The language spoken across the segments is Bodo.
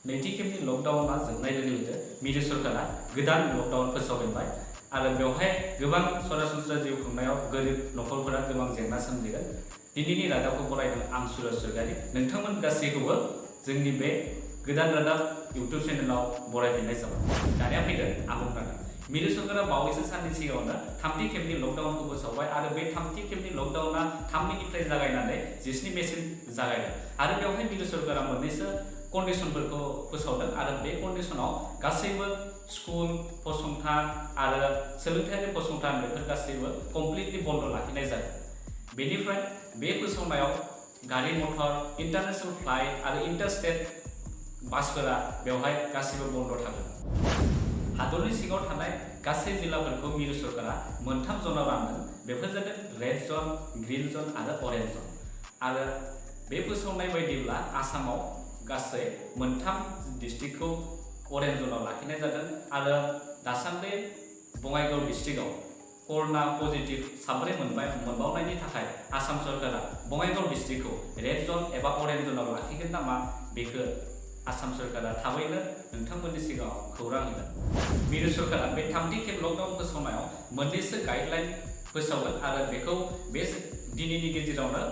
नैथि खेबनि लकडाउना जोबनाय लोगो लोगो मिरु सरकारा गोदान लकडाउन फोसावबाय आरो बेवहाय गोबां सरासनस्रा जिउ खुंनायाव गोरिब नखरफोरा गोबां जेंना सोमजिगोन। दिनैनि रादाबखौ फरायदों आं सुरज सरकारि। नोंथांमोन गासैखौबो जोंनि बे गोदान रादाब इउट्युब चेनेलाव बरायफिननाय जाबाय। दानिया फैदों आबुं रादाब। मिरु सरकारा बावैसो साननि सिगाङावनो थामथि खेबनि लकडाउनखौ फोसावबाय आरो बे थामथि खेबनि लकडाउना 3 मेनिफ्राय जागायनानै 19 मेसिम जागायदों आरो बेवहाय मिरु सरकारा मोननैसो कन्डिशनफोरखौ फोसावदों आरो बे कन्डिशनाव गासैबो स्कुल फसंथान आरो सोलोंथायारि फसंथान बेफोर गासैबो कमप्लिटलि बन्द लाखिनाय जागोन। बेनिफ्राय बे फोसावनायाव गारि मटर इन्टारनेशनेल फ्लाइट आरो इन्टारस्टेट बासफोरा बेवहाय गासैबो बन्द थागोन। हादरनि सिङाव थानाय गासै जिल्लाफोरखौ मिरु सरकारा मोनथाम जनाव रानदों। बेफोर जादों रेड जन, ग्रीन जन आरो अरेन्ज जन। आरो बे फोसावनाय बायदिब्ला आसामाव गासै मोनथाम डिस्ट्रिक्टखौ अरेन्ज जनाव लाखिनाय जादों आरो दासान्दि बङाइगाव डिस्ट्रिक्टआव कर'ना पजिटिभ साब्रै मोनबावनायनि थाखाय आसाम सरकारा बङाइगाव डिस्ट्रिक्टखौ रेड जन एबा अरेन्ज जनाव लाखिगोन नामा बेखौ आसाम सरकारा थाबैनो नोंथांमोननि सिगाङाव खौरां होगोन। मिरु सरकारा बे थामथि खेब लकडाउन फोसावनायाव मोननैसो गाइडलाइन फोसावगोन आरो बेखौ बे दिनैनि गेजेरावनो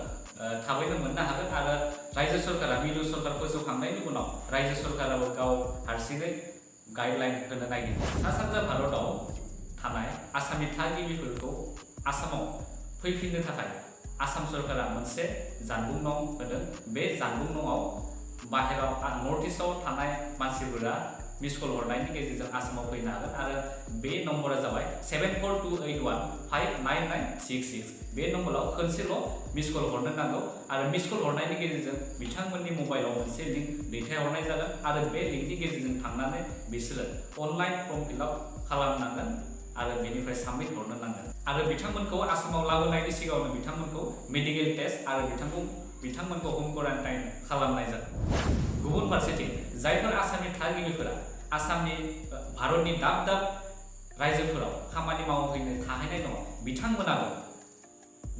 थाबैनो मोननो हागोन आरो रायजो सरकारा मिरु सरकार फोसावखांनायनि उनाव रायजो सरकाराबो गाव हारसिङै गाइडलाइन होनो नागिरदों। सा सानजा भारतआव थानाय आसामनि थागिबिफोरखौ आसामाव फैफिननो थाखाय आसाम सरकारा मोनसे जानबुं नं होदों। बे जानबुं नङाव बाहेराव नर्थ इस्टआव थानाय मानसिफोरा मिस कल हरनायनि गेजेरजों आसामाव फैनो हागोन आरो बे नम्बरा जाबाय 7428159966। बे नम्बराव खनसेल' मिस कल हरनो नांगौ आरो मिस कल हरनायनि गेजेरजों बिथांमोननि मबाइलाव मोनसे लिंक दैथायहरनाय जागोन आरो बे लिंकनि गेजेरजों थांनानै बिसोरो अनलाइन फर्म फिलआप खालामनांगोन आरो बेनिफ्राय साबमिट हरनो नांगोन आरो बिथांमोनखौ आसामाव लाबोनायनि सिगाङावनो बिथांमोनखौ मेडिकेल टेस्ट आरो बिथांमोनखौ हम क्वारेन्टाइन खालामनाय जागोन। गुबुन फारसेथिं जायफोर आसामनि थागिबिफोरा आसामनि भारतनि दाब दाब रायजोफोराव खामानि मावहैनो थाहैनाय दङ बिथांमोनाबो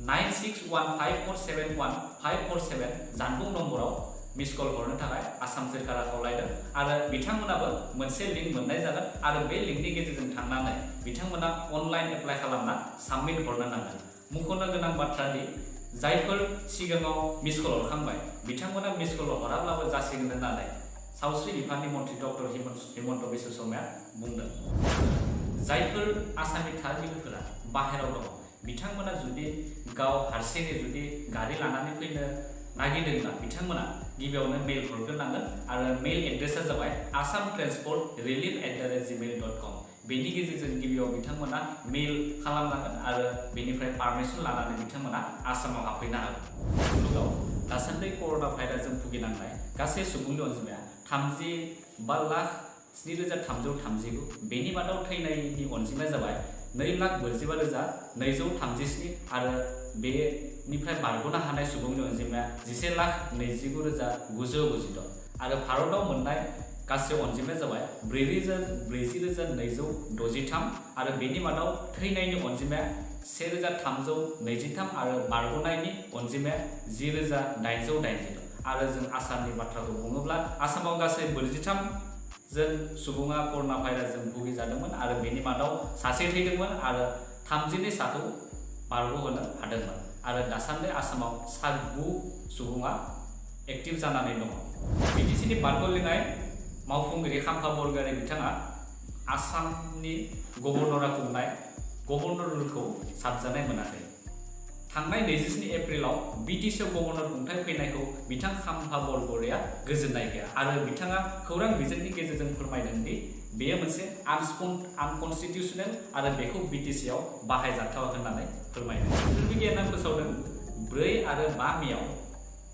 9615471547 जानबुं नम्बराव मिस कल हरनो थाखाय आसाम सरकारा खावलायदों आरो बिथांमोनाबो मोनसे लिंक मोननाय जागोन आरो बे लिंकनि गेजेरजों थांनानै बिथांमोना अनलाइन एप्लाइ खालामना साबमिट हरनो नांगोन। मख'नो गोनां बाथ्रा दि जायफोर सिगाङाव मिस कल हरखांबाय बिथांमोना मिस कल हराब्लाबो जासिगोन होननानै सावस्रि बिफाननि मन्थ्रि डक्टर हिमन्त बिश्व शर्माया बुंदों। जायफोर आसामनि थागिबिफोरा बाहेरायाव दङ बिथांमोना जुदि गाव हारसिङै जुदि गारि लानानै फैनो नागिरदोंब्ला बिथांमोना गिबियावनो मेल हरग्रोनांगोन आरो मेल एड्रेसा जाबाय assamtransportrelief@gmail.com। बेनि गेजेरजों गिबियाव बिथांमोना मेल खालामनांगोन आरो बेनिफ्राय पारमिसन लानानै बिथांमोना आसामाव हाबफैनो हागोन। मुलुगाव दासान्दि कर'ना भाइरासजों भुगिनांनाय गासै सुबुंनि अनजिमाया 35,07,339। बेनि मादाव थैनायनि अनजिमाया जाबाय 2,45,237 आरो बेनिफ्राय बारग'नो हानाय सुबुंनि अनजिमाया 11,29,996 आरो भारतआव मोननाय गासै अनजिमाया जाबाय 40,263 आरो बेनि मादाव थैनायनि अनजिमाया 1,323 आरो बारग'नायनि अनजिमाया 10,880 आरो जों आसामनि बाथ्राखौ बुङोब्ला आसामाव गासै 43 जन सुबुङा कर'ना भाइरासजों भुगिजादोंमोन आरो बेनि मादाव सासे थैदोंमोन आरो 32 साखौ बारग'होनो हादोंमोन आरो दासान्दि आसामाव 9 सुबुङा एक्टिभ जानानै दङ। बिटिसिनि बारग'लिनाय मावफुंगिरि खाम्फा बरगयारि बिथाङा आसामनि गभर्नरा खुंनाय गभर्नर रुलखौ साबजानाय मोनाखै। थांनाय 27 एप्रिलाव बिटिसिआव गभर्नर खुंथाय फैनायखौ बिथां खाम्फा बरगयारिया गोजोननाय गैया आरो बिथाङा खौरां बिजोंनि गेजेरजों फोरमायदों दि बेयो मोनसे आनकनस्टिटिउसनेल आरो बेखौ बिटिसिआव बाहायजाथाव होननानै फोरमायदों। बोथोर बिगियाना फोसावदों 4 आरो 5 मेआव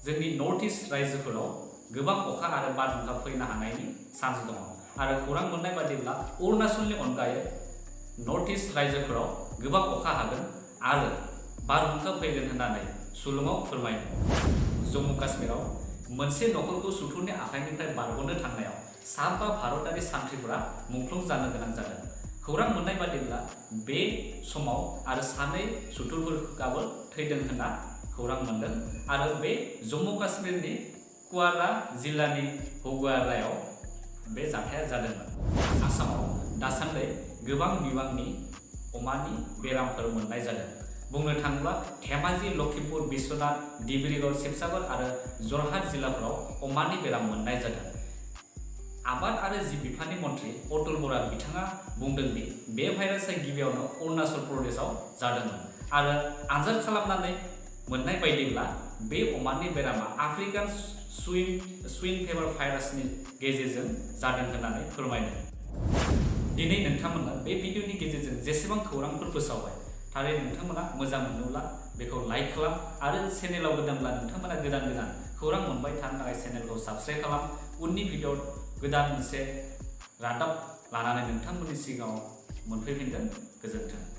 जोंनि नर्थ इस्ट रायजोफोराव गोबां अखा आरो बारहुंखा फैनो हानायनि चान्स दङ आरो खौरां मोननाय बादिब्ला अरुणाचलनि अनगायै नर्थ इस्ट रायजोफोराव गोबां अखा हागोन आरो बारहुंखा फैगोन होननानै सुलुङाव फोरमायदों। जम्मु काश्मीराव मोनसे नखरखौ सुथुरनि आखाइनिफ्राय बारग'नो थांनायाव 7 भारतारि सान्थ्रिफोरा मुंख्लं जानो गोनां जादों। खौरां मोननाय बादिब्ला बे समाव आरो 2 सुथुरफोराबो थैदों होनना खौरां मोनदों आरो बे जम्मु काश्मीरनि कुवारा जिल्लानि हगुवारायाव बे जाथाया जादोंमोन। आसामाव दासान्दि गोबां बिबांनि अमानि बेरामफोर मोननाय जादों। बुंनो थाङोब्ला धेमाजि, लखिमपुर, बिश्वनाथ, डिब्रुगड़, शिबसागर आरो जरहाट जिल्लाफोराव अमानि बेराम मोननाय जादों। आबाद आरो जिब बिफाननि मन्थ्रि अतुल बरा बिथाङा बुंदों दि बे भाइरासआ गिबियावनो अरुणाचल प्रदेशआव जादोंमोन आरो आनजाद खालामनानै मोननाय बायदिब्ला बे अमानि बेरामा आफ्रिकान सुइन फेभार भाइरासनि गेजेरजों जादों होननानै फोरमायदों। दिनै नोंथांमोना बे भिडिअनि गेजेरजों जेसेबां खौरांफोर फोसावबाय, थारैनो नोंथांमोना मोजां मोनोब्ला बेखौ लाइक खालाम आरो चेनेलाव गोदानब्ला नोंथांमोना गोदान खौरां मोनबाय थानो थाखाय चेनेलखौ साबस्क्राइब खालाम। उननि भिडिअ गोदान मोनसे रादाब लानानै नोंथांमोननि सिगाङाव मोनफैफिनगोन। गोजोन्थों।